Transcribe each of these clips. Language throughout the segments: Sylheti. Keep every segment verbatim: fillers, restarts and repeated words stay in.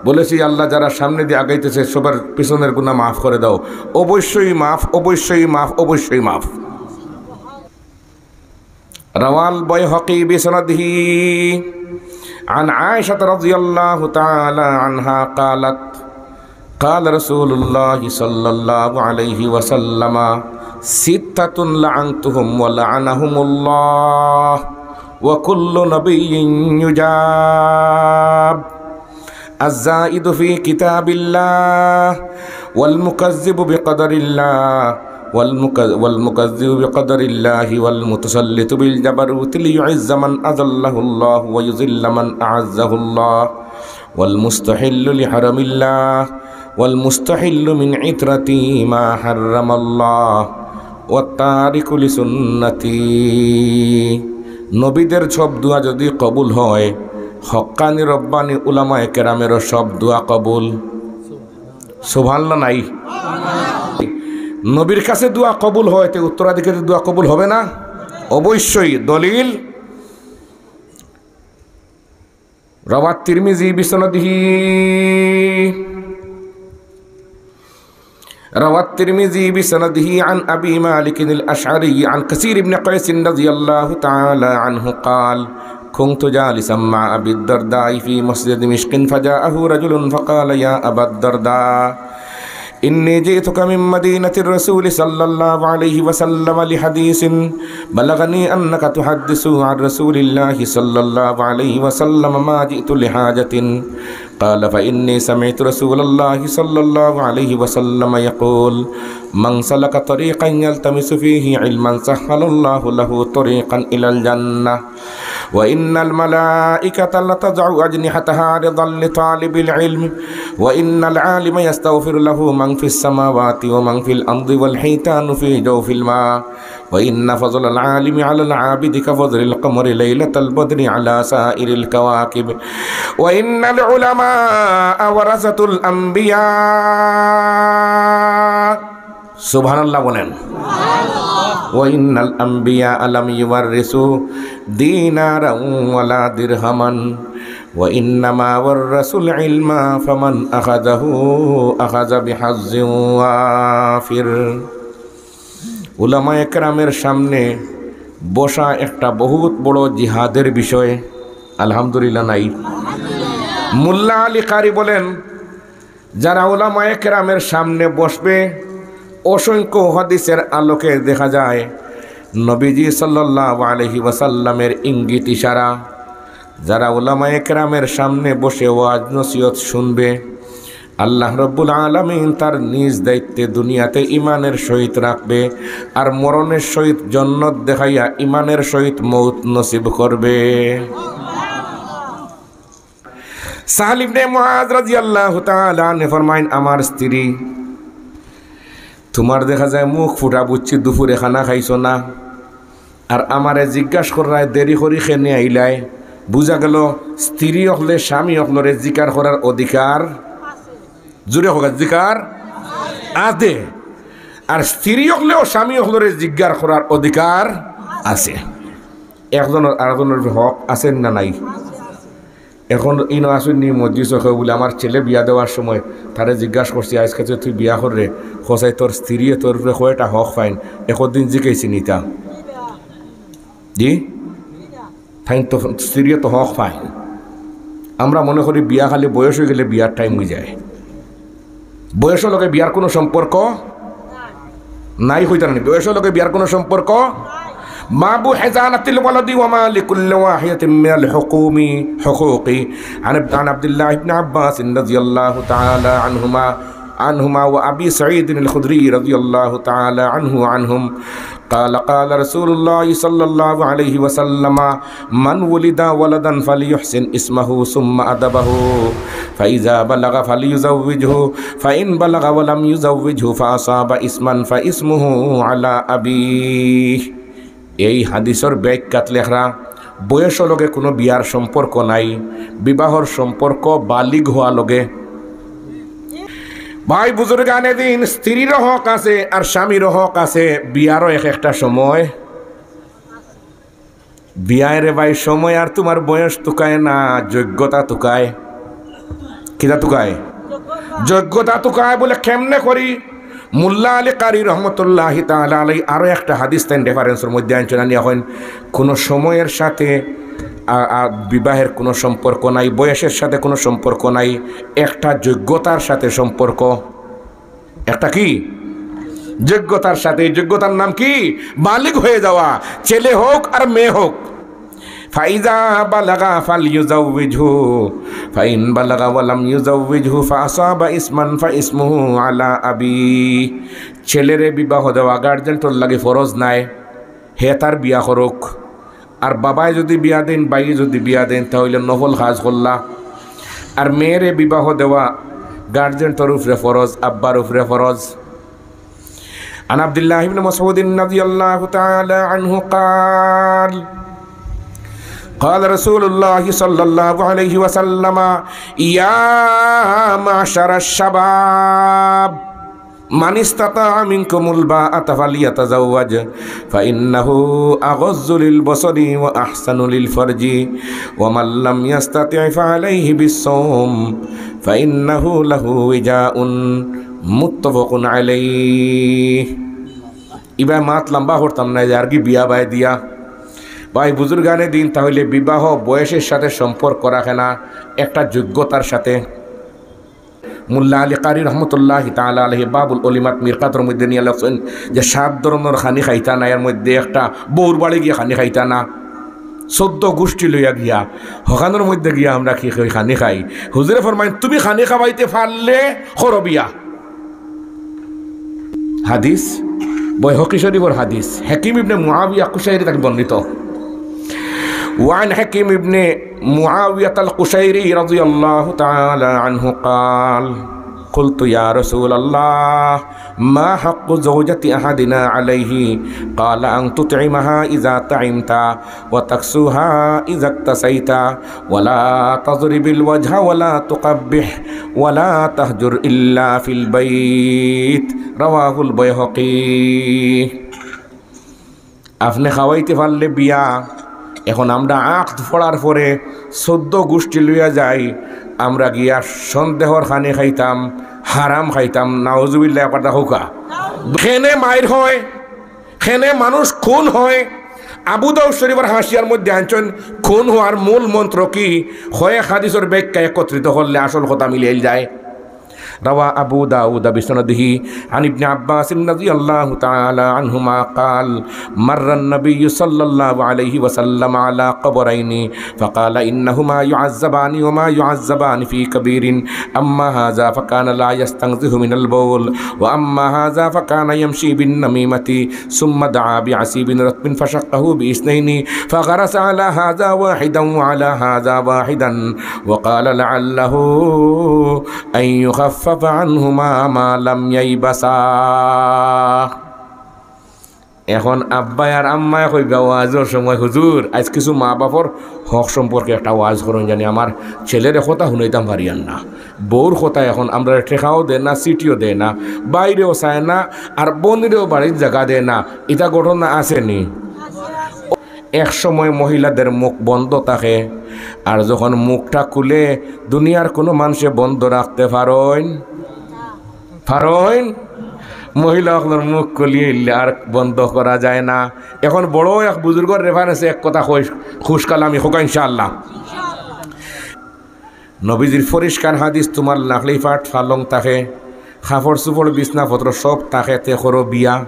বলেছি, "আল্লাহ, যারা সামনে দিয়ে আগাইতেছে, সবার পিছনের গুনাহ মাফ করে দাও।" অবশ্যই মাফ, অবশ্যই মাফ, অবশ্যই মাফ। رواه البيهقي بسنده عن عائشة رضي الله تعالى عنها قالت: قال رسول الله صلى الله عليه وسلم: ستة لعنتهم ولعنهم الله، وكل نبي يجاب: الزائد في كتاب الله، والمكذب بقدر الله، والمك-، والمكذب بقدر الله، والمتسلط بالجبروت ليعز من أذله الله ويذل من أعزه الله، والمستحل لحرم الله، والمستحل من عترتي ما حرم الله، والتارك لسنتي। নবীদের সব দোয়া যদি কবুল হয়, হক্কানি রব্বানি উলামায়ে কেরামেরও সব দোয়া কবুল। সুবহানাল্লাহ নাই? নবীর কাছে দোয়া কবুল হয়, তে উত্তরাধিকারীর দোয়া কবুল হবে না? অবশ্যই। দলিল, رواه الترمذي بسنده، رواه الترمذي بسنده عن أبي مالك الأشعري عن كثير بن قيس رضي الله تعالى عنه قال: كنت جالسا مع أبي الدرداء في مسجد دمشق، فجاءه رجل فقال: يا أبا الدرداء، إني جئتك من مدينة الرسول صلى الله عليه وسلم لحديث بلغني أنك تحدث عن رسول الله صلى الله عليه وسلم ما جئت لحاجة. قال: فإني سمعت رسول الله صلى الله عليه وسلم يقول: من سلك طريقا يلتمس فيه علما سهل الله له طريقا إلى الجنة، وإن الملائكة لتضع أجنحتها رضا لطالب العلم، وإن العالم يستغفر له من في السماوات ومن في الأرض والحيتان في جوف الماء، وإن فضل العالم على العابد كفضل القمر ليلة البدر على سائر الكواكب، وإن العلماء ورثة الأنبياء. সুবহানাল্লাহ বলেন। وإن الأنبياء لم يورثوا دينارا ولا درهما، وإنما ورثوا العلم فمن أخذه أخذ بحظ وافر। উলামায়ে কেরামের সামনে বসা একটা বহুত বড় জিহাদের বিষয়। আলহামদুলিল্লাহ নাই? মোল্লা আলী কারি বলেন, যারা উলামায়ে কেরামের সামনে বসবে, অসংখ্য হাদিসের আলোকে দেখা যায় নবীজি সাল্লাল্লাহু আলাইহি ওয়াসাল্লামের ইঙ্গিত ইশারা। যারা উলামায়ে কেরামের সামনে বসে ওয়াজ নসিহত শুনবে, আল্লাহ রব্বুল আলামিন তার নিজ দায়িত্বে দুনিয়াতে ইমানের সহিত রাখবে, আর মরণের সহিত জন্নত দেখাইয়া ইমানের সহিত মউত নসিব করবে। সাহাল ইবনে মুআজ রাদিয়াল্লাহু তাআলা আনহু ফরমাইন, আমার স্ত্রী, তুমার দেখা যায় মুখ ফুটা, বুঝছি দুপুরে খানা খাইছো না, আর আমারে জিজ্ঞাস কররায় দেরি করি কেনে আইলায়। বুঝা গেল স্ত্রী অকলে স্বামী অকলরে জিকার করার অধিকার, জুরে কউক্কা, জিকার আছে। আর স্ত্রী অকলেও স্বামী অকলরে জিকার করার অধিকার আছে। একজনর আরজনর হক আছে না নাই? এখন ইনো আছইন নি মজলিসো কেউ বুলে, আমার ছেলে বিয়া দেওয়ার সময় তারে জিজ্ঞাস করছি, আইজকে যে তুই বিয়া কররে, কছাই তোর স্ত্রীয়ে তোর উপরে কয়টা হক পাইন? একদিন জিকাইছি নি তা? জি? তাইন তো স্ত্রীয়ে তো হক পাইন। আমরা মনে করি বিয়া খালি বয়স অইগেলে বিয়ার টাইম অইযায়। বয়সর লগে বিয়ার কুনু সম্পর্ক নাই, কইতা নানি? বয়সর লগে বিয়ার কুনু সম্পর্ক? باب حضانة الولد وما لكل واحدة من الحكوم حقوق. عن عبد الله بن عباس رضي الله تعالى عنهما، عنهما وأبي سعيد الخدري رضي الله تعالى عنه وعنهم قال، قال رسول الله صلى الله عليه وسلم، من ولد ولدا فليحسن اسمه ثم أدبه، فإذا بلغ فليزوجه، فإن بلغ ولم يزوجه فأصاب اسما فاسمه على أبيه. এই হাদিসর ব্যাখ্যাত লেখরা, বয়সর লগে কুনু বিয়ার সম্পর্ক নাই, বিবাহর সম্পর্ক বালিগ হওয়া লগে। ভাই বুজুর্গানে দিন, স্ত্রীরও হক আছে আর স্বামীরও হক আছে, বিয়ারও এক একটা সময়। বিয়ায় রে ভাই, সময় আর তুমার বয়স তুকায় না, যোগ্যতা তুকায়। কিতা তুকায়? যোগ্যতা তুকায়। বলে, কেমনে করি? মুল্লা আলী কারি রহমতুল্লাহি তাআলা আলাই আরো একটা হাদিস তাইন রেফারেন্সর মধ্যে আনছইন, আনিয়া কইন, কোনো সময়ের সাথে আ, আ, বিবাহের কোনো সম্পর্ক নাই, বয়সের সাথে কোনো সম্পর্ক নাই, একটা যোগ্যতার সাথে সম্পর্ক। একটা কি? যোগ্যতার সাথে। এই যোগ্যতার নাম কি? বালিগ হয়ে যাওয়া, ছেলে হোক আর মেয়ে হোক। فإذا بلغ فليزوجه، فإن بلغ ولم يزوجه فأصاب إثما فإثمه على أبيه। ছেলেরে বিবাহ দেওয়া গার্জেন্টর লাগি ফরজ নায়, হে তার বিয়া করুক। আর বাবায় যদি বিয়া দেইন, বাইয়ে যদি বিয়া দেইন, তা অইলে নফল কাজ করলা। আর মেয়েরে বিবাহ দেওয়া গার্জেন্টর উপরে ফরজ, আব্বার উপরে ফরজ। عن عبد الله بن مسعود رضي الله تعالى عنه قال، قال رسول الله صلى الله عليه وسلم، يا معشر الشباب، من استطاع منكم الباءة فليتزوج، فإنه أغض للبصر وأحصن للفرج، ومن لم يستطع فعليه بالصوم، فإنه له وجاء، متفق عليه। ইবায় মাত লম্বা করতাম না, যার কি বিয়া বায় দিয়া। ভাই বুজুর্গানে দিন, তা অইলে বিবাহ বয়সের সাথে সম্পর্ক রাখে না, একটা যোগ্যতার সাথে। মুল্লা আলী কারি রহমতুল্লাহি তাআলা আলাইহি বাবুল অলিমাত মিরকাতর মধ্যে নিয়া লেখছইন যে সাত ধরনর খানি খাইতা না, এর মধ্যে একটা বউর বাড়ি গিয়া খানি খাইতা না, চৌদ্দ গুষ্টি লইয়া গিয়া হকানর মধ্যে গিয়া আমরা কি কই, খানি খাই। হুজুরে ফরমাইন, তুমি খানি খাবাইতে পারলে করো বিয়া। হাদিস বাইহাকি শরীফর হাদিস, হাকিম ইবনে মুআবিয়া কুশাইরি থাকি বর্ণিত। وعن حكيم بن معاوية القشيري رضي الله تعالى عنه قال، قلت يا رسول الله، ما حق زوجة أحدنا عليه؟ قال، أن تطعمها إذا طعمت، وتكسوها إذا اكتسيت، ولا تضرب الوجه ولا تقبح، ولا تهجر إلا في البيت. رواه البيهقي। আপনে খাওয়াইতে পারলে বিয়া। এখন আমরা আকদ পড়ার পরে চৌদ্দ গুষ্টি লইয়া যাই, আমরা গিয়া সন্দেহর খানি খাইতাম, হারাম খাইতাম, নাউজুবিল্লাহ, একবার দেখউক্কা। খেনে মাইর হয়, খেনে মানুষ খুন হয়। আবু দাউদ শরীফর হাশিয়ার মধ্যে আনছইন, খুন হওয়ার মূল মন্ত্র কি? কয়েক হাদিসর ব্যাখ্যা একত্রিত করলে আসল কথা মিলিয়া যায়। روى أبو داود بسنده عن ابن عباس رضي الله تعالى عنهما قال، مر النبي صلى الله عليه وسلم على قبرين فقال، إنهما يعذبان وما يعذبان في كبير، أما هذا فكان لا يستنزه من البول، وأما هذا فكان يمشي بالنميمة، ثم دعا بعصيب رطب فشقه بإثنين، فغرس على هذا واحدا وعلى هذا واحدا، وقال، لعله أن يخفف عنهما ما لم ييبسا। এখন আব্বায় আর আম্মায় কইবা ওয়াজর সময়, "হুজুর, আইজ কিছু মা বাপর হক সম্পর্কে একটা ওয়াজ করইন, জানি আমার ছেলেরে কথা হুনাইতাম পারিয়ার না, বউর কথা এখন আমরারে টেকাও দেয় না, চিঠিও দেয় না, বাইরেও চায় না, আর বইনরেও বাড়িত জাগা দেয় না।" ইতা ঘটনা আছে নি? এক সময় মহিলাদের মুখ বন্ধ থাকে, আর যখন মুখটা খুলে, দুনিয়ার কোনো মানষে বন্ধ রাখতে পারইন? পারইন? মহিলা অকলর মুখ খুলিয়া ইল্লে আর বন্ধ করা যায় না। এখন বড় এক বুজুর্গর রেফারেন্সে এক কথা কই, খুশকালামি কউক্কা ইনশাআল্লাহ। নবীজির পরিষ্কার হাদিস, তুমার লাকড়ি পাট পালং থাকে, কাপড় চুপড় বিছনাপত্র সব থাকে, তে করো বিয়া।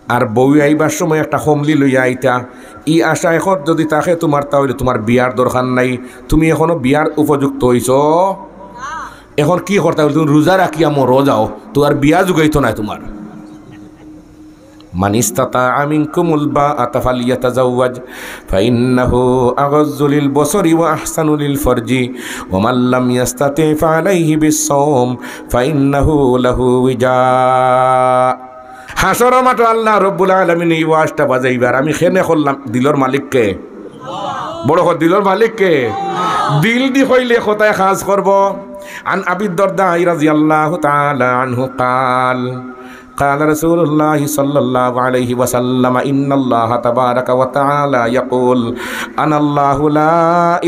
আর বউ আইবার সময় একটা কমলি লইয়া আইতা, ই আশা এখন যদি থাকে তুমার, তা অইলে তুমার বিয়ার দরকার নাই, তুমি এখনো বিয়ার উপযুক্ত অইছো। এখন কি করতা অইলে তুমি রোজা রাখিয়া মরো যাও, তুমার বিয়া জুগাইতো নায় তুমার। من استطاع منكم الباءة فليتزوج، فإنه أغض للبصر وأحصن للفرج، ومن لم يستطع فعليه بالصوم، فإنه له وجاء। হাশরর মাঠো আল্লাহ রব্বুল আলামিন ই ওয়াজটা বাজাইবার, আমি কেনে করলাম, দিলর মালিক কে? বড় কও, দিলর মালিক কে? দিল দি কইলে কথায় কাজ করবো। عن أبي الدرداء رضي الله تعالى عنه قال، قال رسول الله صلى الله عليه وسلم: إن الله تبارك وتعالى يقول: أنا الله لا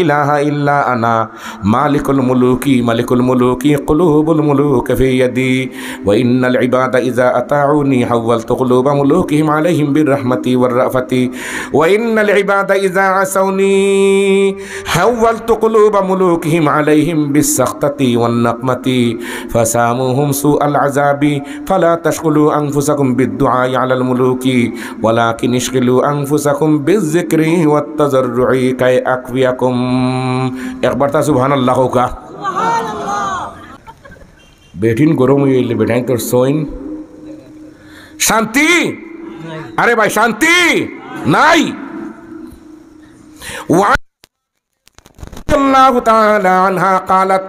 إله إلا أنا، مالك الملوك، ملك الملوك، قلوب الملوك في يدي، وإن العباد إذا أطاعوني حولت قلوب ملوكهم عليهم بالرحمة والرأفة، وإن العباد إذا عصوني حولت قلوب ملوكهم عليهم بالسخطة والنقمة، فساموهم سوء العذاب، فلا تشغلوا أنفسكم بالدعاء على الملوك، ولكن اشغلوا أنفسكم بالذكر والتضرع كي أكفيكم। একবার তা সুবহানাল্লাহ কউক্কা। বেটিন গরম অইয়া আইলে বেটাইন্তর সইন শান্তি। আরে ভাই, শান্তি নাই। وعن الله تعالى عنها قالت: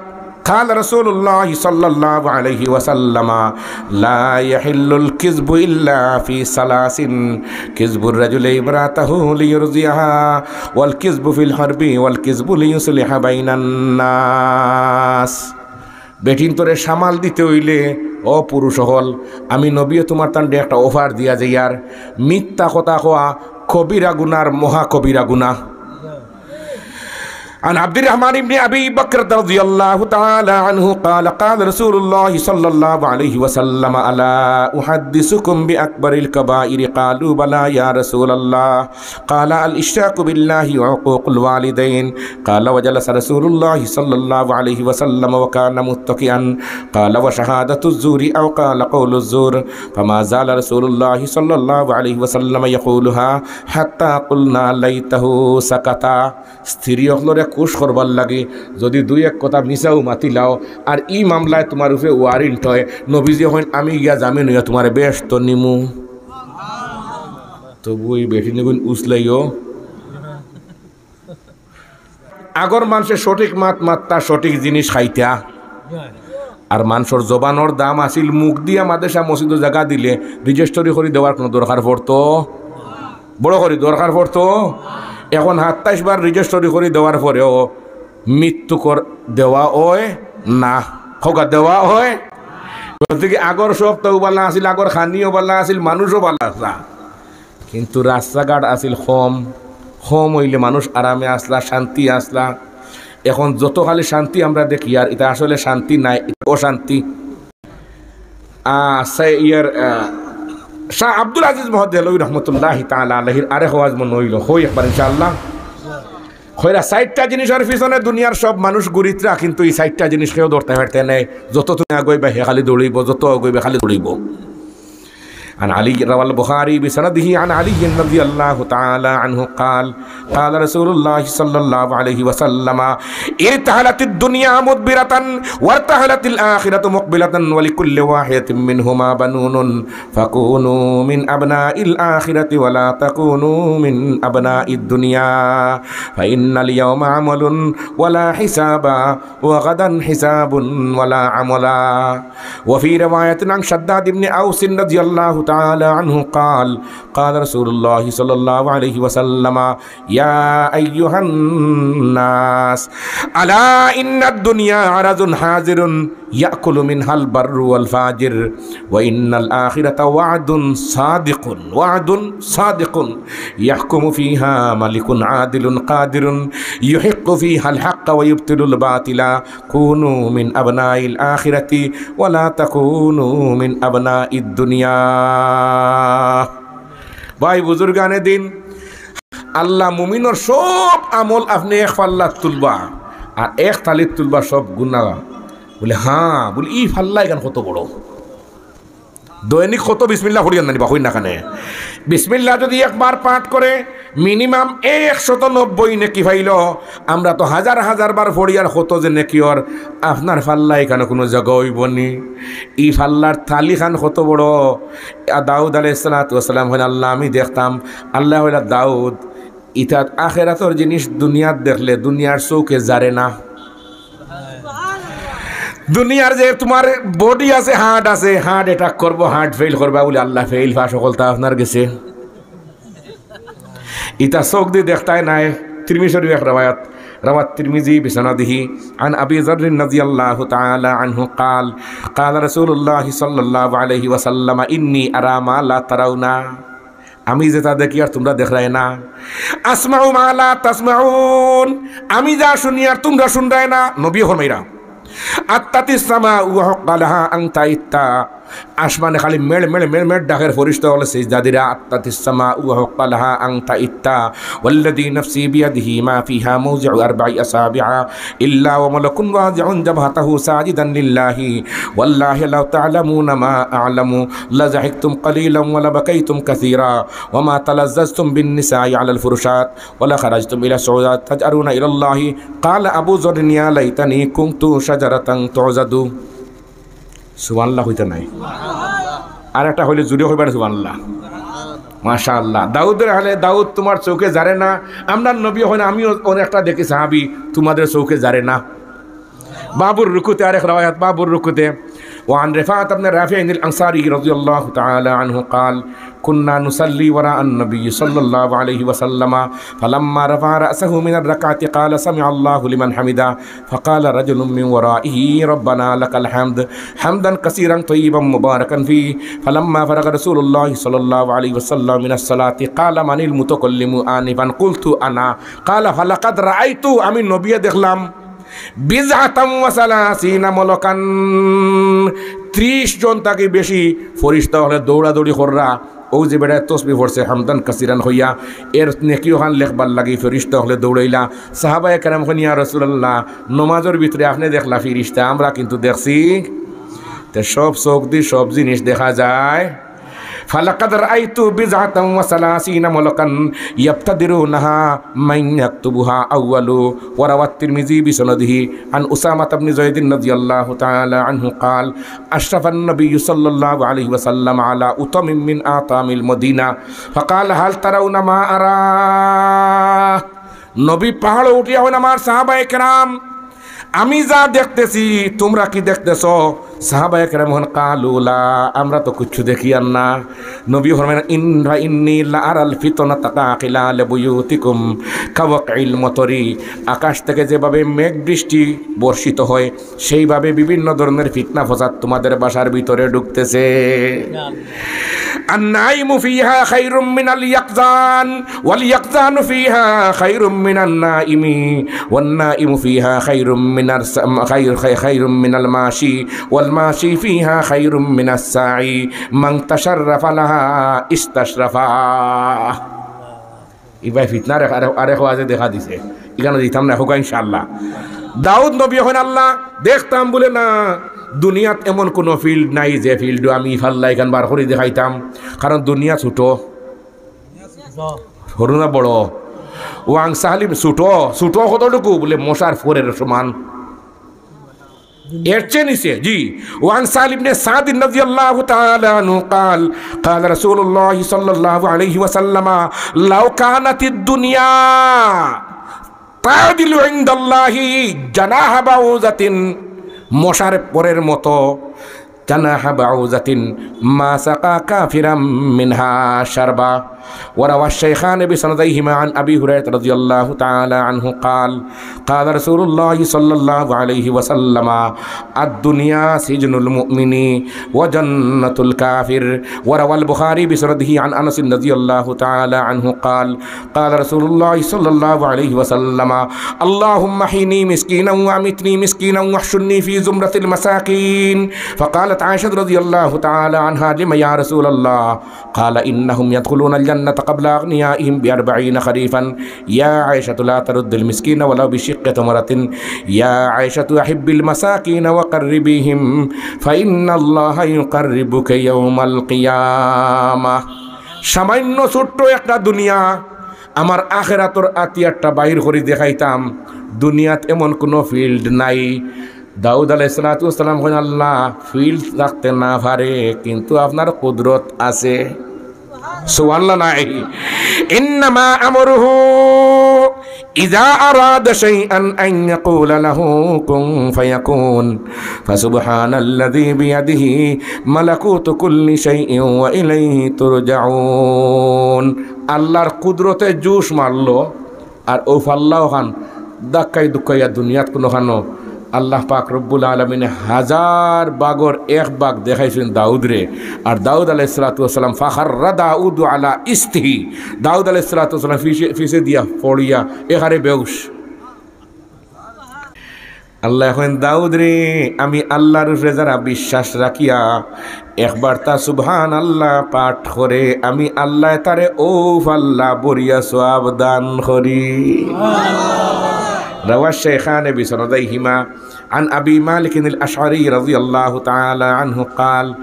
قال رسول الله صلى الله عليه وسلم: لا يحل الكذب إلا في ثلاث: كذب الرجل امرأته ليرضيها، والكذب في الحرب، والكذب ليصلح بين الناس। বেটিন্তরে সামাল দিতে অইলে, ও পুরুষ অকল, আমি নবীয়ে তুমার তানরে একটা অফার দিয়া যাইয়ার, মিথ্যা কথা কওয়া কবিরা গুনার মহা কবিরা গুনা। عن عبد الرحمن بن أبي بكر رضي الله تعالى عنه قال: قال رسول الله صلى الله عليه وسلم: ألا أحدثكم بأكبر الكبائر؟ قالوا: بلى يا رسول الله. قال: الإشراك بالله وعقوق الوالدين. قال: وجلس رسول الله صلى الله عليه وسلم وكان متكئا. قال: وشهادة الزور، أو قال: قول الزور. فما زال رسول الله صلى الله عليه وسلم يقولها حتى قلنا: ليته سكت. স্ত্রী অকলরে খুশ করবার লাগি যুদি দুই এক কথা মিছাও মাতিলাও, আর ই মামলায় তুমার উপরে ওয়ারেন্ট অয়, নবীজিয়ে কইন, "আমি গিয়া জামিন অইয়া তুমারে বেহেস্তো নিমু।" তবু ই বেটিন্তরে উছলাইও। আগর মানষে সঠিক মাত মাততা, সঠিক জিনিস খাইতা। আর মানষর জবানর দাম আছিল, মুখ দিয়া মাদ্রাসা মসজিদো জাগা দিলে রেজিস্ট্রি করি দেওয়ার কুনু দরকার পড়তো? বড় করি দরকার পড়তো? এখন সাতাইশ বার রেজিস্ট্রি করি দেওয়ার পরেও মৃত্যুকর দেওয়া অয় না। কউক্কা, দেওয়া অয়। গতিকে আগর সব তো ভালা আছিল, আগর খানিও ভালা আছিল, মানুষও ভালা আছলা। কিন্তু রাস্তাঘাট আছিল কম, কম অইলে মানুষ আরামে আছলা, শান্তি আছলা। এখন যত খালি শান্তি আমরা দেখিয়ার, ইটা আসলে শান্তি নায়, ইটা অশান্তি। আহ, সে-, ইয়ার, আহ, শাহ আব্দুল আজিজ মহোদয় লই রহমতুল্লাহি তাআলা আলাইহির আরেক ওয়াজ মনো অইলো, কই একবার ইনশাআল্লাহ। কইরা, চাইরটা জিনিসর পিছনে দুনিয়ার সব মানুষ ঘুরিতরা, কিন্তু ই চাইরটা জিনিস কেউ ধরতে পারতে নায়। যত তুমি আগাইবায় হে খালি দৌড়াইবো, যত আগাইবায় খালি দৌড়াইবো। عن علي، روى البخاري بسنده عن علي رضي الله تعالى عنه قال: قال رسول الله صلى الله عليه وسلم: ارتحلت الدنيا مدبرة، وارتحلت الآخرة مقبلة، ولكل واحدة منهما بنون، فكونوا من أبناء الآخرة ولا تكونوا من أبناء الدنيا، فإن اليوم عمل ولا حساب، وغدا حساب ولا عمل. وفي رواية عن شداد بن أوس رضي الله تعالى عنه قال: قال رسول الله صلى الله عليه وسلم: يا أيها الناس، ألا إن الدنيا عرض حاضر، يأكل منها البر والفاجر، وإن الآخرة وعد صادق، وعد صادق، يحكم فيها ملك عادل قادر، يحق فيها الحق ويبطل الباطل، كونوا من أبناء الآخرة ولا تكونوا من أبناء الدنيا। ভাই বুজুর্গানে দিন, আল্লাহ মুমিনর সব আমল আপনে এক পাল্লাত তুলবা, আর এক থালিত তুলবা সব গুনা। বলে, "হ্যাঁ।" বলে, "ই পাল্লা ইখান কত বড়?" দৈনিক কত বিসমিল্লাহ পড়িয়ার নানি বা, কইন না কেনে? বিসমিল্লাহ যুদি একবার পাঠ করে, মিনিমাম একশত নব্বই নেকি পাইলো। আমরা তো হাজার হাজার বার পড়িয়ার, কত যে নেকি অর, আপনার পাল্লা ইখানো কুনু জাগা অইবো নি? ই পাল্লার থালিখান কত বড়? আ, দাউদ আলাইহিস সালাতু ওয়াস সালাম কইন, "আল্লাহ, আমি দেখতাম।" আল্লায় কইলা, "দাউদ, ইতা আখেরাতর জিনিস দুনিয়াত দেখলে দুনিয়ার চউখে জারে না।" দুনিয়ার যে তুমার বডি আছে, হার্ট আছে, হার্ট অ্যাটাক করবো, হার্ট ফেইল করবা, বলে, "আল্লাহ, ফেইল পাস হকলতা আপনার গেছে।" ইতা চউখ দি দেখতায় নায়। তিরমিজি শরীফ এক রেওয়ায়াত, رواه الترمذي بسنده عن أبي ذر رضي الله تعالى عنه قال: قال رسول الله صلى الله عليه وسلم: إني أرى ما لا ترون। আমি যেটা দেখি আর তুমরা দেখরায় না। أسمع ما لا تسمعون। আমি যা শুনি আর তুমরা শুনরায় না। নবী ফরমাইরা, أطت السماء وحق لها أن تطئ। আসমানে খালি মেড় মেড় মেড় মেড় ডাকের, ফিরিস্তা অকলে সিজদা দিরা। أطت السماء وحق لها أن تطئ والذي نفسي بيده ما فيها موضع أربع أصابع إلا وملك واضع جبهته ساجدا لله والله لو تعلمون ما أعلم لضحكتم قليلا ولبكيتم كثيرا وما تلذذتم بالنساء على الفرشات ولخرجتم إلى الصعودات تجأرون إلى الله قال أبو ذر يا ليتني كنت شجرة تعضد। সুবহানাল্লাহ কইতা নায়? আর একটা কইলে জুরে কইবা না সুবহানাল্লাহ। মাশাআল্লাহ। দাউদরে কইলে, দাউদ তুমার চউখে যারে না? আমরার নবী কইন, আমিও অনেকটা দেখি সাহাবী, তুমাদের চউখে যারে না। বাবুর রুকুতে, আরেক রেওয়ায়াত, বাবুর রুকুতে। وعن رفاعة بن رافع الأنصاري رضي الله تعالى عنه قال: كنا نصلي وراء النبي صلى الله عليه وسلم فلما رفع رأسه من الركعة قال: سمع الله لمن حمده فقال رجل من ورائه: ربنا لك الحمد حمدا كثيرا طيبا مباركا فيه فلما فرغ رسول الله صلى الله عليه وسلم من الصلاة قال: من المتكلم آنفا؟ قلت: أنا। قال: فلقد رأيت, আমি নবীয়ে দেখলাম, بضعة وثلاثين ملكا, ত্রিশ জন থাকি বেশি ফিরিস্তা অকলে দৌড়াদৌড়ি কররা। অউ যে বেটায় তসবিহ পড়ছে হামদান কাসিরান কইয়া, এর নেকি অখান লেখবার লাগি ফিরিস্তা অকলে দৌড়াইলা। সাহাবায়ে কেরাম কইন, ইয়া রাসূলুল্লাহ, নমাজর ভিতরে আপনে দেখলা ফিরিস্তা, আমরা কিন্তু দেখছি। তে সব চউখদি সব জিনিস দেখা যায়। فلقد رأيت بضعة وثلاثين ملكا يبتدرونها من يكتبها أول وروى الترمذي بسنده عن أسامة بن زيد رضي الله تعالى عنه قال: أشرف النبي صلى الله عليه وسلم على أطم من أطام المدينة فقال: هل ترون ما أرى؟ নবী পাহাড়ো উঠিয়া কইন, আমার সাহাবায়ে কেরাম, আমি যা দেখতেছি, তুমরা কি দেখতেছ? সাহাবায়ে কেরাম কইন, قالوا لا, আমরা তো কিচ্ছু দেখিয়ার না। নবী ফরমাইন, إن فإني لأرى الفتنة كخلال بيوتكم كوقع المطر, আকাশ থেকে যেভাবে মেঘ বৃষ্টি বর্ষিত হয়, সেইভাবে বিভিন্ন ধরনের ফিতনা ফসাদ তোমাদের বাসার ভিতরে ঢুকতেছে। النائم فيها خير من اليقظان واليقظان فيها خير من النائم والنائم فيها خير من الس- خير خير من الماشي والماشي فيها خير من الساعي من تشرف لها استشرفه। ইবায় ফিতনার আরেক, আরেক, আরেক ওয়াজে দেখা দিছে। ইখানো দিতাম না, হোক ইনশাআল্লাহ। দাউদ নবী কইন, আল্লাহ, দেখতাম বুলে না, দুনিয়াত এমন কুনু field নাই যে field-ও আমি ইফাল্লা ইখান বার করি দেখাইতাম, কারণ দুনিয়া ছোট। সরু না বড়? ওয়াং সালিম ছোট, ছোট কতটুকু? বুলে মশার ফরের সমান। এর চেয়ে নিচে, জি। وعن سهل بن سعد رضي الله تعالى عنه قال: قال رسول الله صلى الله عليه وسلم: لو كانت الدنيا تعدل عند الله جناح بعوضة, মশার ফরের মতো, جناح بعوضة ما سقى كافرا منها شربة. وروى الشيخان بسنديهما عن أبي هريرة رضي الله تعالى عنه قال: قال رسول الله صلى الله عليه وسلم: الدنيا سجن المؤمن وجنة الكافر. وروى البخاري بسنده عن أنس رضي الله تعالى عنه قال: قال رسول الله صلى الله عليه وسلم: اللهم أحيني مسكينا وأمتني مسكينا واحشرني في زمرة المساكين. فقالت عائشة رضي الله تعالى عنها: لم يا رسول الله؟ قال: إنهم يدخلون الجنة قبل أغنيائهم بأربعين خريفا. يا عائشة لا ترد المسكين ولو بشق تمرة. يا عائشة أحب المساكين وقربيهم فإن الله يقربك يوم القيامة. সামান্য ছোট্ট একটা দুনিয়া, আমার আখেরাতর আতিয়ারটা বাইর করি দেখাইতাম। দুনিয়াত এমন কুনু field নাই। দাউদ আলাইহিস সালাতু ওয়াস সালাম কইন, আল্লাহ, field থাকতে না পারে, কিন্তু আপনার কুদরত আছে। সুবহানাল্লাহ নাই? إنما أمره إذا أراد شيئا أن يقول له كن فيكون. فسبحان الذي بيده ملكوت كل شيء وإليه ترجعون. আল্লাহর কুদরতে জোশ মারলো, আর অউ ফাল্লা অখান ধাক্কাই ধুক্কাইয়া দুনিয়াত কুনুখানো আল্লাহ পাক রব্বুল আলামিনে হাজার ভাগর এক ভাগ দেখাইছইন দাউদরে। আর দাউদ আলাইহিস সালাতু ওয়াস সালাম, "ফাখাররা দাউদু আলা ইস্তিহি", দাউদ আলাইহিস সালাতু ওয়াস সালাম ফিসে, ফিসে দিয়া পড়িয়া একেবারে বেহুশ। আল্লায় কইন, "দাউদরে, আমি আল্লাহর উপরে যারা বিশ্বাস রাখিয়া একবার তা সুবহানাল্লাহ পাঠ করে, আমি আল্লায় তারে অউ পাল্লা ভরিয়া সওয়াব দান করি।" رواه الشيخان بسنديهما عن أبي مالك الأشعري رضي الله تعالى عنه قال: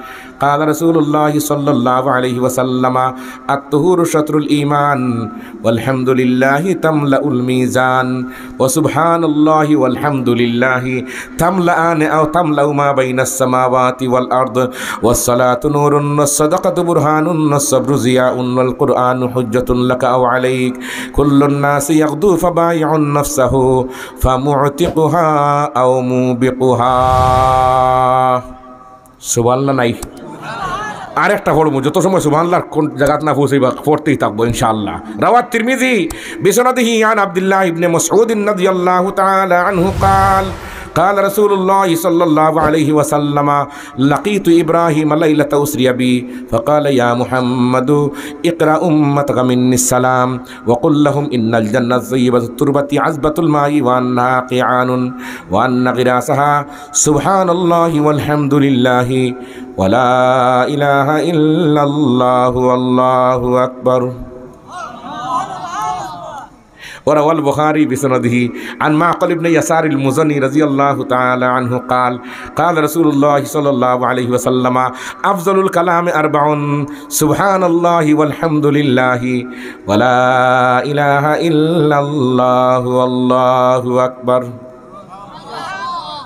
قال رسول الله صلى الله عليه وسلم: الطهور شطر الإيمان، والحمد لله تملأ الميزان، وسبحان الله والحمد لله تملأان أو تملأ ما بين السماوات والأرض، والصلاة نور، والصدقة برهان، والصبر ضياء، والقرآن حجة لك أو عليك، كل الناس يغدو فبائع نفسه فمعتقها أو موبقها. সুবহানাল্লাহ নাই? আরেকটা পড়মু, যত সময় সুবহানাল্লাহর কোন জাগাত না পৌঁছাইবা, পড়তেই থাকবো ইনশাআল্লাহ। رواه الترمذي بسنده عن عبد الله بن مسعود رضي الله تعالى عنه قال: قال رسول الله صلى الله عليه وسلم: لقيت إبراهيم ليلة أسري بي فقال: يا محمد، اقرأ أمتك مني السلام، وقل لهم إن الجنة طيبة التربة عذبة الماء وأنها قيعان وأن غراسها سبحان الله والحمد لله ولا إله إلا الله والله أكبر. وروى البخاري بسنده عن معقل بن يسار المزني رضي الله تعالى عنه قال: قال رسول الله صلى الله عليه وسلم: أفضل الكلام أربع، سبحان الله والحمد لله ولا إله إلا الله والله أكبر.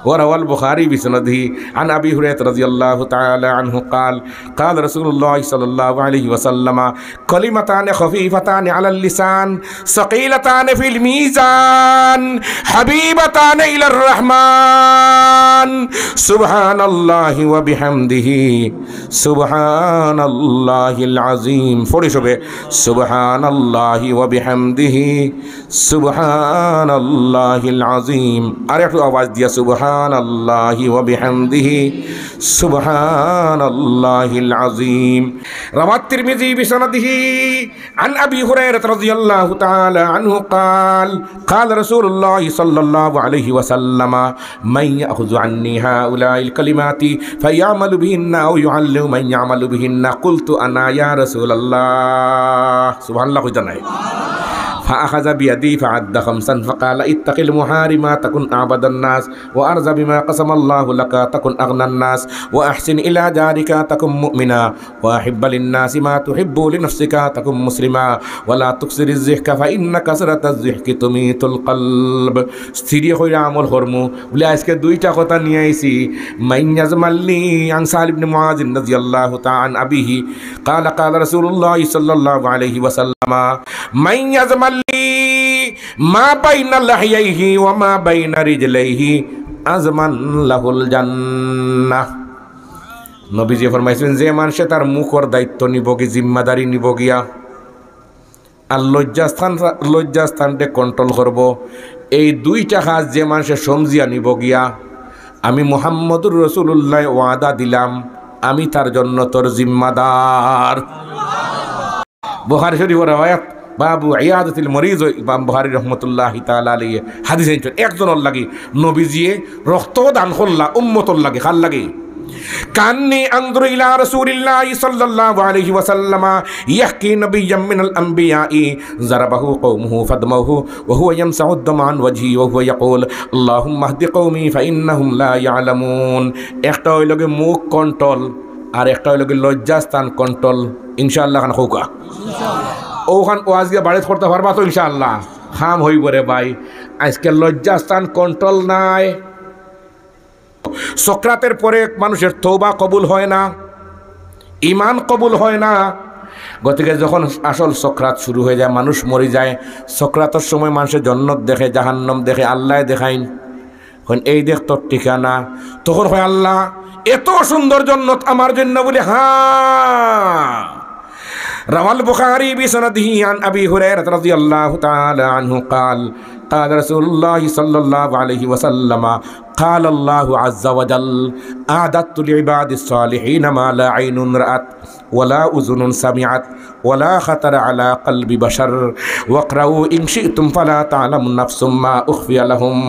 وروى البخاري بسنده عن أبي هريرة رضي الله تعالى عنه قال: قال رسول الله صلى الله عليه وسلم: كلمتان خفيفتان على اللسان ثقيلتان في الميزان حبيبتان إلى الرحمن، سبحان الله وبحمده، سبحان الله العظيم. পড়ি সবে, سبحان الله وبحمده، سبحان الله العظيم. আর একটু আওয়াজ দিয়া, سبحان الله وبحمده، سبحان الله العظيم. رواه الترمذي بسنده عن أبي هريرة رضي الله تعالى عنه قال: قال رسول الله صلى الله عليه وسلم: من يأخذ عني هؤلاء الكلمات فيعمل بهن أو يعلم من يعمل بهن، قلت: أنا يا رسول الله. سبحان الله কইতা নাই। فأخذ بيدي فعد خمسا فقال: اتق المحارم تكن أعبد الناس، وارض بما قسم الله لك تكن أغنى الناس، وأحسن إلى جارك تكن مؤمنا، وأحب للناس ما تحب لنفسك تكن مسلما، ولا تكثر الضحك فإن كثرة الضحك تميت القلب. স্ত্রীয়ে কইরা আমল করমু, বুলে, আইজকে দুইটা কথা নিয়া আইছি। من يضمن لي، عن سهل بن معاذ رضي الله تعالى عن أبيه قال: قال رسول الله صلى الله عليه وسلم: من يضمن لي ما بين لحييه وما بين رجليه أضمن له الجنة. নবীজিয়ে ফরমাইছইন, যে মানষে তার মুখর দায়িত্ব নিবোগি, জিম্মাদারি নিবোগিয়া, আর লজ্জাস্থান, লজ্জাস্থানরে control করবো, এই দুইটা কাজ যে মানষে সমজিয়া নিবোগিয়া, আমি মুহাম্মদুর রাসূলুল্লায় ওয়াদা দিলাম, আমি তার জন্নতর জিম্মাদার। বুখারী শরীফর রেওয়ায়াত, বাবু ইয়াদাতিল মরিজ, ইমাম বুখারী রহমতুল্লাহি তাআলা আলাইহি হাদিস আনছইন। একজনর লাগি নবীজিয়ে রক্ত দান করলা, উম্মতর লাগি, কার লাগি? كأني أنظر إلى رسول الله صلى الله عليه وسلم يحكي نبيا من الأنبياء ضربه قومه فدموه وهو يمسح الدم عن وجهه وهو يقول: اللهم اهد قومي فإنهم لا يعلمون. একটা অইলোগি মুখ control, আর একটা অইলোগি লজ্জাস্থান control। ইনশাআল্লাহ খান কউক্কা। অউ খান ওয়াজ গিয়া বাড়িত করতা পারবা তো ইনশাআল্লাহ? কাম অইবো রে ভাই। আইজকে লজ্জাস্থান control নাই। সকরাতের পরে মানষর তওবা কবুল হয় না, ইমান কবুল হয় না। গতিকে যখন আসল সকরাত শুরু হয়ে যায়, মানুষ মরি যায়, সকরাতর সময় মানষে জন্নত দেখে, জাহান্নাম দেখে, আল্লায় দেখাইন, কইন, "এই দেখ তোর ঠিকানা।" তখন কয়, "আল্লাহ, এত সুন্দর জন্নত আমার জন্য?" বুলে, "হ্যাঁ।" روى البخاري بسنده عن أبي هريرة رضي الله تعالى عنه قال: قال رسول الله صلى الله عليه وسلم: قال الله عز وجل: أعددت لعبادي الصالحين ما لا عين رأت ولا أذن سمعت ولا خطر على قلب بشر، واقرؤوا إن شئتم فلا تعلم نفس ما أخفي لهم.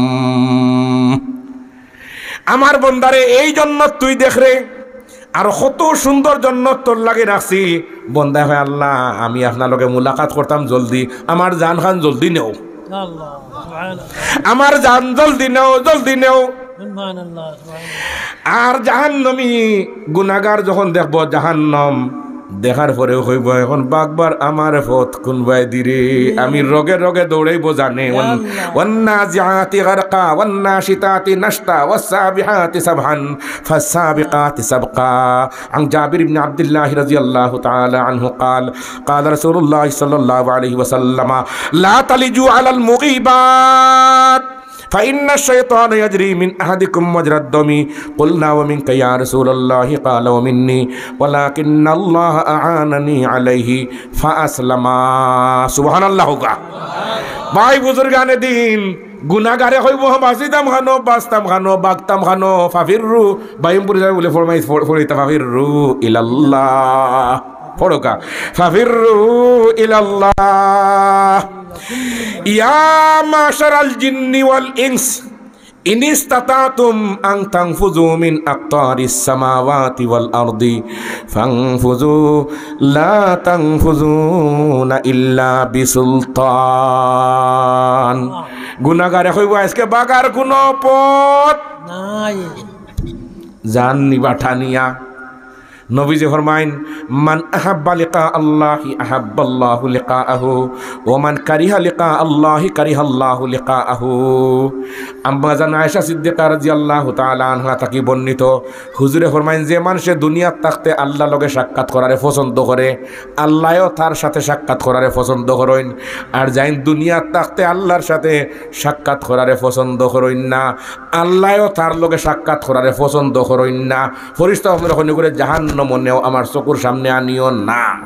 আমার বন্দারে, এই জন্নত তুই দেখ রে, আর কত সুন্দর জন্নত তোর লাগি রাখছি। বন্দায় কয়, "আল্লাহ, আমি আপনার লগে মুলাকাত করতাম জলদি, আমার জান খান জলদি নেও, আল্লাহ, সুবহানাল্লাহ। আমার জান জলদি নেও, জলদি নেও।" সুবহানাল্লাহ, সুবহানাল্লাহ। আর জাহান্নামী গুনাগার যখন দেখবো জাহান্নাম, দেখার পরেও কইবো, "এখন বাগবার আমার পথ কুনবায় দিরে?" আমি রগে রগে দৌড়াইবো জানে। ওয়ান-, ইয়া আল্লাহ। والنازعات غرقا، والناشطات نشطا، والسابحات سبحا، فالسابقات سبقا। عن جابر بن عبد الله رضي الله تعالى عنه قال: قال رسول الله صلى الله عليه وسلم: لا تلجوا على المغيبات، فإن الشيطان يجري من أحدكم مجرى الدم. قلنا: ومنك يا رسول الله؟ قال: ومني، ولكن الله أعانني عليه فأسلم. সুবহানাল্লাহ কউক্কা। ভাই বুজুর্গানে দিন, গুনাগারে কইবো, "বাঁচিতাম খানো, বাঁচতাম খানো, বাগতাম খানো, ফাফিররু।" বাইম পড়ি যাবে বলে ফরমাইশ, ফর-, ফরিতা, "ফাফিররু ইলাল্লাহ।" পড়উক্কা, "ফাফিররু ইলাল্লাহ।" يا معشر الجن والإنس إن استطعتم أن تنفذوا من أقطار السماوات والأرض فانفذوا لا تنفذون إلا بسلطان. গুনাগারে কইবো, "আইজকে বাগার কুনু পথ নাই।" জান নিবা টানিয়া। নবীজি ফরমাইন, "من أحب لقاء الله أحب الله لقاءه، ومن كره لقاء الله كره الله لقاءه।" আম্মা জান আয়েশা সিদ্দিকা রাদিয়াল্লাহু তাআলা আনহা থাকি বর্ণিত, হুজুরে ফরমাইন, "যে মানষে দুনিয়াত থাকতে আল্লাহর লগে সাক্ষাৎ করারে পছন্দ করে, আল্লায়ও তার সাথে সাক্ষাৎ করারে পছন্দ করইন, আর যাইন দুনিয়াত থাকতে আল্লাহর সাথে সাক্ষাৎ করারে পছন্দ করইন না, আল্লায়ও তার লগে সাক্ষাৎ করারে পছন্দ করইন না।" ফিরিস্তা অকলরে কইন, "অগুরে জাহান্নামো নেও, আমার চকুর সামনে আনিও না।"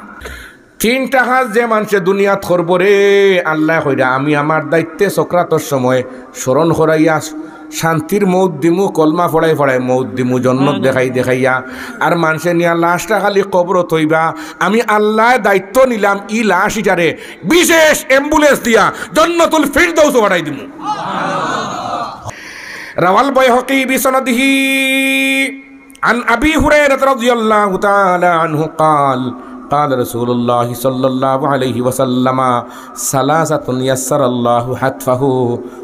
তিনটা কাজ যে মানষে দুনিয়াত করবো রে, আল্লায় কইরা, "আমি আমার দায়িত্বে সকরাতর সময় স্মরণ করাইয়া শান্তির মউত দিমু, কলমা পড়াই পড়াই মউত দিমু, জন্নত দেখাই দেখাইয়া, আর মানষে নিয়া লাশটা খালি কবরো থইবা, আমি আল্লায় দায়িত্ব নিলাম ই লাশ ইটারে বিশেষ ambulance দিয়া জন্নতুল ফিরদাউসো পাঠাই দিমু।" روى البيهقي بسنده عن أبي هريرة رضي الله تعالى عنه قال: قال رسول الله صلى الله عليه وسلم: ثلاثة يسر الله حتفه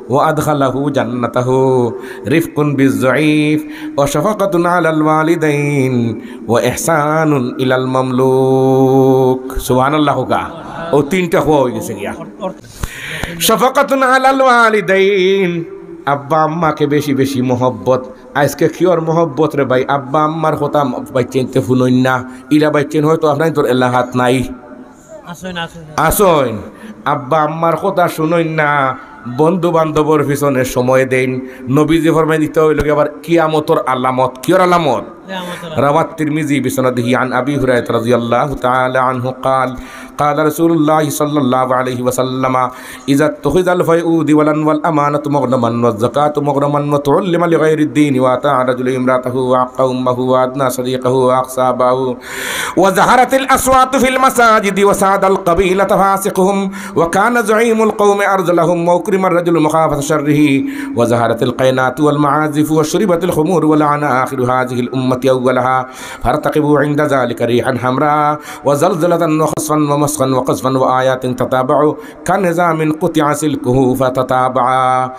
وأدخله جنته، رفق بالضعيف، وشفقة على الوالدين، وإحسان إلى المملوك. সুবহানাল্লাহ কউক্কা। অউ তিনটা কওয়া অইগেছে গিয়া। শাফাকাতুন আলাল ওয়ালিদাইন, আব্বা আম্মাকে বেশি বেশি মহব্বত। আইজকে কিওর মহব্বত রে ভাই? আব্বা আম্মার কথা বাইচ্চাইন্তে হুনইন না। ইলা বাইচ্চাইন হয়তো আপনাইন্তর এলাকাত নাই। আছইন, আছইন। আছইন। আব্বা আম্মার কথা হুনইন না, বন্ধু বান্ধবর পিছনে সময় দেইন। নবীজি ফরমাইন, ইতা অইলো গি আবার কিয়ামতর আলামত। কিওর আলামত? روى الترمذي بسنده عن أبي هريرة رضي الله تعالى عنه قال: قال رسول الله صلى الله عليه وسلم: إذا اتخذ الفيء دولا والأمانة مغنما والزكاة مغرما وتعلم لغير الدين وأطاع الرجل امرأته وعق أمه وأدنى صديقه وأقصى أباه وظهرت الأصوات في المساجد وساد القبيلة فاسقهم وكان زعيم القوم أرذلهم وأكرم الرجل مخافة شره وظهرت القينات والمعازف وشربت الخمور ولعن آخر هذه الأمة أولها فارتقبوا عند ذلك ريحا حمراء وزلزلة وخسفا ومسخا وقذفا وآيات تتابع كنظام قطع سلكه فتتابعا।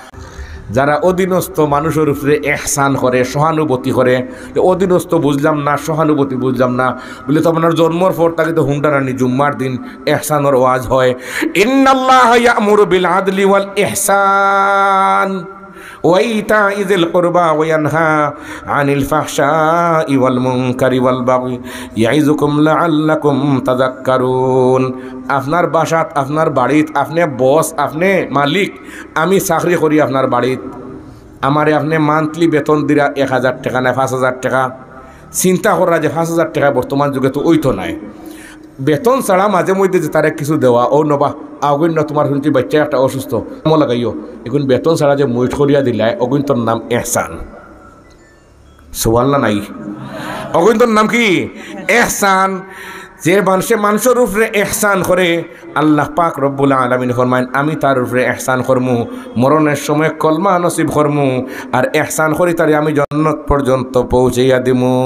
যারা অধীনস্থ মানুষর উপরে এহসান করে, সহানুভূতি করে, যে অধীনস্থ বুঝলাম না, সহানুভূতি বুঝলাম না, বলে তো আপনার জন্মর পর থাকি তো হুন্ডা নানি জুম্মার দিন এহসানর ওয়াজ হয়। إن الله يأمر بالعدل والإحسان وإيتاء ذي القربى وينهى عن الفحشاء والمنكر والبغي يعظكم لعلكم تذكرون। আপনার বাসাত, আপনার বাড়িত, আপনে বস, আপনে মালিক, আমি চাকরি করি আপনার বাড়িত, আমারে আপনে monthly বেতন দিরা এক হাজার টেকা না পাঁচ হাজার টেকা, চিন্তা কররা যে পাঁচ হাজার টেকা বর্তমান যুগে তো অইতো নায়। বেতন ছাড়া মাঝে মধ্যে যে তারে কিছু দেওয়া, "ও নবা, আগুইন না তুমার হুনছি বাচ্চা একটা অসুস্থ, মো লাগাইও।" এগুন বেতন ছাড়া যে মুইট করিয়া দিলায়, অগুইনতর নাম এহসান। সুবহানাল্লাহ নাই? অগুইনতর নাম কি? এহসান। যে মানষে মানষর উপরে এহসান করে, আল্লাহ পাক রব্বুল আলামিন ফরমাইন, "আমি তার উপরে এহসান করমু, মরণের সময় কলমা নসিব করমু, আর এহসান করি তারে আমি জন্নত পর্যন্ত পৌঁছাইয়া দিমু।"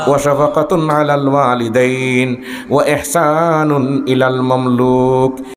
ওয়া শাফাকাতুন আলাল ওয়ালিদাইন ওয়া ইহসানুন ইলাল মামলুক।